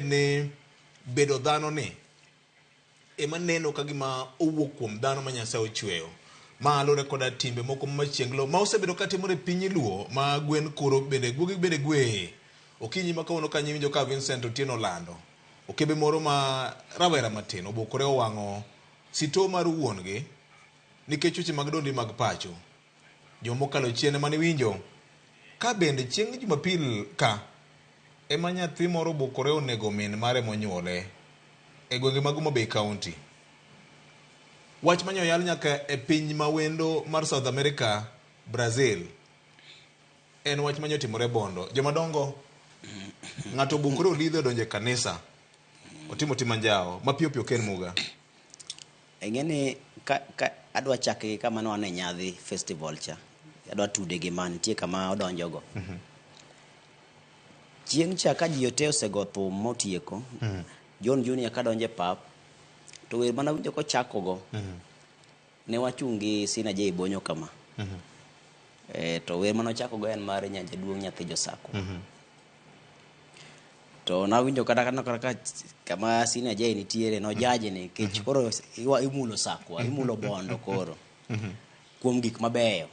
ni bedo dhano ni ema neno ka gima owuok kuom dhano ma Nyasaye ochweyo. Ma luwore koda timbe moko machienglo ma osebedo ka timore e piny Luo ma gwen koro bende guogi bende gweye. Okinyi ma kawuono ka iwinjo ka Vincent Otieno olando okebe moro ma rawera matin obukore owang'o sito mar wuon gi nikech weche mag dondi mag pacho. Juma mokalo chien ema niwinjo ka bende chieng' Jumapil ka ema nyathi moro obukore onego min mare monyuole e gwenge mag Homa Bay County. Wach manyo oyal nyaka e piny ma wendo mar South America, Brazil. En wach manyo timore Bondo. Jomadongo, ng'ato obukore olidho odonjo e kanisa. Otimo tim anjawo. Mapiyo piyo Ken Muga. Ing'e ni ka, ka adwa chake gi kama ne wan e nyadhi festival cha. Adwa tude gi ma nitie kama odonjogo. Chieng' cha ka ji te osego thum motieko, John Junior ka donjo e pap, to wer mana winjo kochako go, ne wachung' gi Sina J Bonyo kama. To wer mane ochako go en mar Nyanja Duong' Nyathi Josako. To nawinjo kata kata kata kama Sina J nitiere nojaji ni nikech koro imulo sakwa, imulo bondo koro kuom gik mabeyo.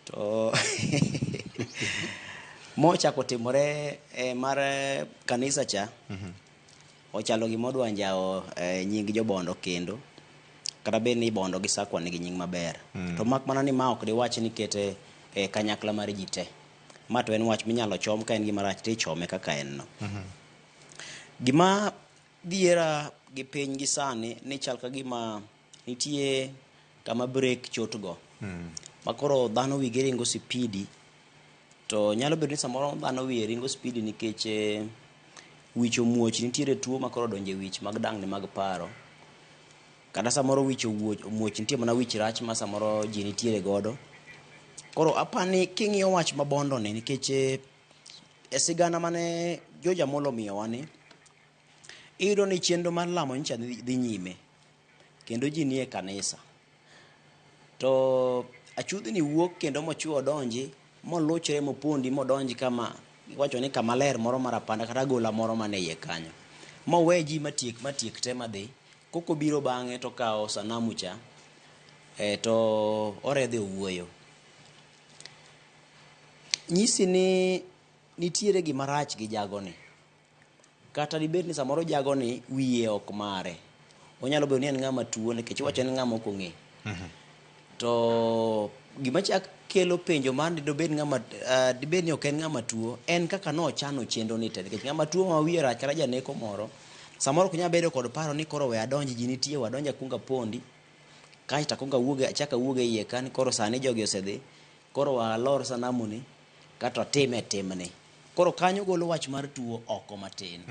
To mochako timore mar kanisa cha ochalo gima odwa njawo nying jobondo kendo kata bed ni bondo gi sakwa nigi nying maber. To mak mana ni ma ok diwach ni kete e kanyakla mar ji te. Ma to en wach minyalo chom ka en gima rach to ichome kaka en no. Gima dhiera gi piny gi sani ni chal ka gima nitie kama break chot go. Ma koro dhano wigi ringo sipidi to nyalo bedo ni samoro dhano wiye ringo spidi nikech wich omuoch nitiere tuo ma koro odonjo e wich mag dangni mag paro. Kata samoro wich omuoch nitie mana wich rach ma samoro ji nitiere godo. Koro apani king'iyo wach ma bondo ni nikech e sigana mane George Amolo omiyowa ni, iyudo ni chenro mar lamo nyicha dhi nyime kendo ji nie kanisa. To achudhni wuok kendo mochwe odonji moluchre mopondi modonji kama iwacho ni kama ler moro mar apanda kata agola moro man e iye kanyo. Mowe ji matiek matiek te madhi. Koko biro bang'e to okawo sanamu cha to oredhe owuoyo. Nyisi ni nitiere gima rach gi jagoni. Kata dibed ni samoro jagoni wiye ok mare. Onyalo bedo ni en ng'ama tuo nikech iwacho ni en ng'ama ok ong'e. To gima chak kelo penjo mar ni dobed ng'ama dibed ni ok en ng'ama tuo en kaka nochano chenro ni te nikech ng'ama tuo ma wiye rach kata janeko moro samoro ok nyal bedo kod paro ni koro we adonj ji nitie we adonj akwong apondi kaeto akwong awuog achak awuog e iye ka ni koro sani jogi osedhi koro walor sanamu ni kato atime timni. Koro kanyo golo wach mar tuo oko matin.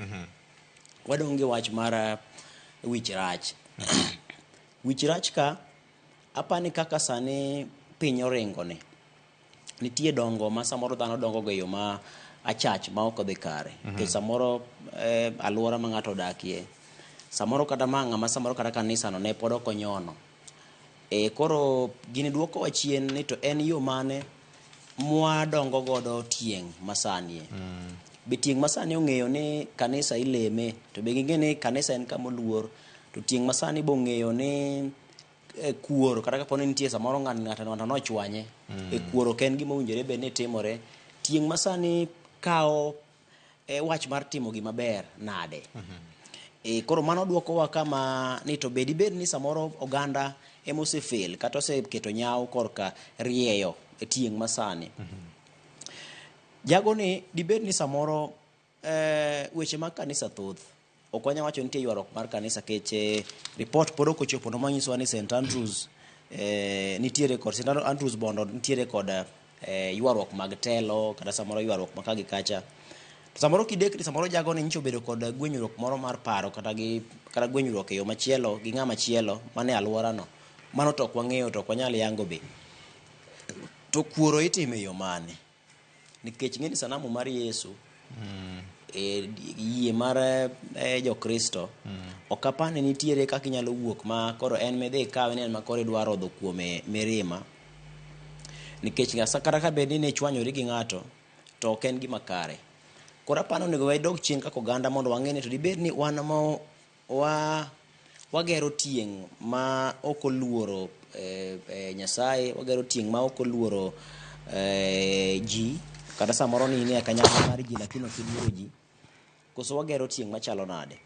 Wadong' gi wach mar wich rach. Wich rach ka apani kaka sani piny oringo ni, nitie dongo ma samoro dhano dongo go e yo ma achach ma ok odhi kare. Nikech samoro alwora ma ng'ato odakie, samoro kata ma ng'ama samoro kata kanisa no ne pod ok onyono. Koro gini duokowa chien ni to en yo mane mwadongo godo tieng' masani. Be tieng' masani ong'eyo ni kanisa ileme, to be ging'e ni kanisa en kama oluor, to tieng' masani be ong'eyo ni kuoro kata kapo ni nitie samoro ng'ato ng'ato nochwanye, e kuoro ok en gima owinjore bed ni timore. Tieng' masani kawo wach mar timo gima ber nade? Koro mano duokowa kama ni to be dibed ni samoro oganda ema osefail kata oseketo nyawo korka rieyo e tieng' masani. Jagoni dibed ni samoro weche mag kanisa thoth. Ok wanyal wacho ni nitie ywaruok mar kanisa kech report pod ok ochopo no manyisowa ni St. Andrews nitiere kod St. Andrews Bondo nitiere kod ywaruok mag telo kata samoro ywaruok ma ka gi kacha. To samoro kidekni samoro jagoni nyicha obedo kod gwenyruok moro mar paro kata gi kata gwenyruok e yo machielo gi ng'ama chielo mane alwora no. Mano to ok wang'eyo to ok wanyal yango be. To kuoro itimo e yo mane? Nikech ing'e ni sanamu mar Yesu yie mar Jokristo ok apar ni nitiere kaka inyalo wuok ma koro en midhi ikawe ni en ma koro idwa rodho kuome mirima. Nikech kata ka bed ni ne ichwanyori gi ng'ato to ok en gima kare. Koro apani onego wadog chien kaka oganda mondo wang'e ni to dibed ni wan ma wa wagero tieng' ma ok oluoro Nyasaye, wagero tieng' ma ok oluoro ji, kata samoro ni in e kanyakla mar ji lakini ok iluoro ji, koso wagero tieng' machalo nade?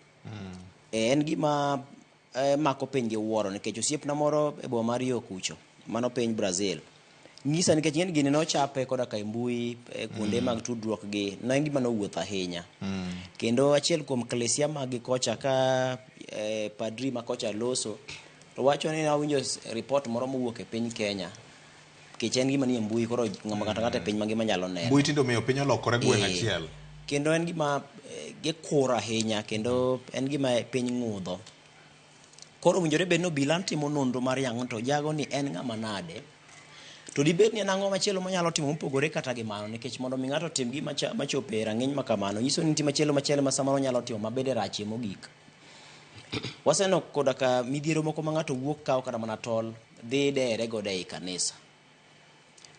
En gima mako piny gi wuoro nikech osiepna moro e boma mar yo kucho, mano piny Brazil, nyisa nikech ing'eni gini nochape koda ka e mbui kuonde mag tudruok gi, ne en gima nowuotho ahinya. Kendo achiel kuom klesia mag gi kocha ka padri ma kocha loso, to wacho ni nawinjo report moro mowuok e piny Kenya, nikech en gima nie mbui koro ng'ama ng'ato ang'ata e piny mangima nyalo neno. Mbui tinde omiyo piny olokore gweng' achiel. Kendo en gima gikuro ahinya kendo en gima piny ng'udho. Koro owinjore bed ni obila timo nonro mar yango to jago ni en ng'ama nade. To dibed ni en ang'o machielo monyalo timo mopogore kata gi mano, nikech mondo mi ng'ato otim gima machopo e rang'iny ma kamano, nyiso ni nitie machielo machielo ma samoro onyalo timo mabende rachie mogik. Waseneno koda ka midhiero moko ma ng'ato wuok kawo kata mana tol dhi dere godo ei kanisa.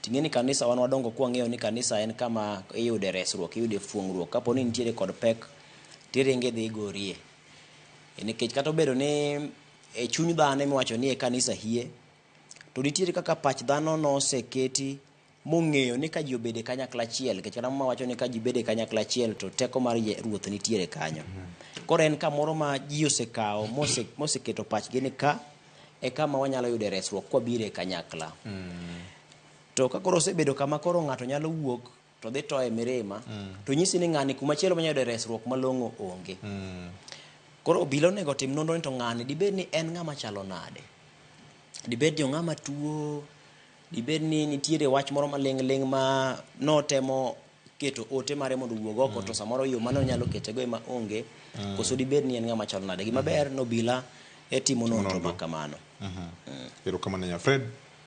Ting'e ni kanisa wan wadongo kwang'eyo ni kanisa en kama iyude resruok, iyude fuong'ruok. Kapo ni nitiere kod pek, tiringe idhi igorie. Nikech kata obedo ni e chuny dhano emiwacho ni e kanisa hie, to nitiere kaka pach dhano noseketi mong'eyo ni ka ji obedo e kanyakla achiel, nikech kata Muma wacho ni ka ji bedo e kanyakla achiel to teko mar Ruoth nitiere kanyo. Koro en kamoro ma ji osekawo moseketo pachgi ni ka e kama wanyalo yude resruok kwabiro e kanyakla. To ka koro osebedo kama koro ng'ato nyalo wuok to dhi toye mirima, to nyisi ni ng'ani kuma chielo manyalo yude resruok malong'o onge. Koro obila onego otim nonro ni to ng'ani dibed ni en ng'ama chalo nade? Dibed ni ong'ama tuo? Dibed ni nitiere wach moro maling' ling' ma notemo keto ote mare mondo owuog oko to samoro yo mane onyalo ketego ema onge, koso dibed ni en ng'ama chalo nade? Gima ber ni obila e timo nonro ma kamano. Erokamano ahinya. Fred?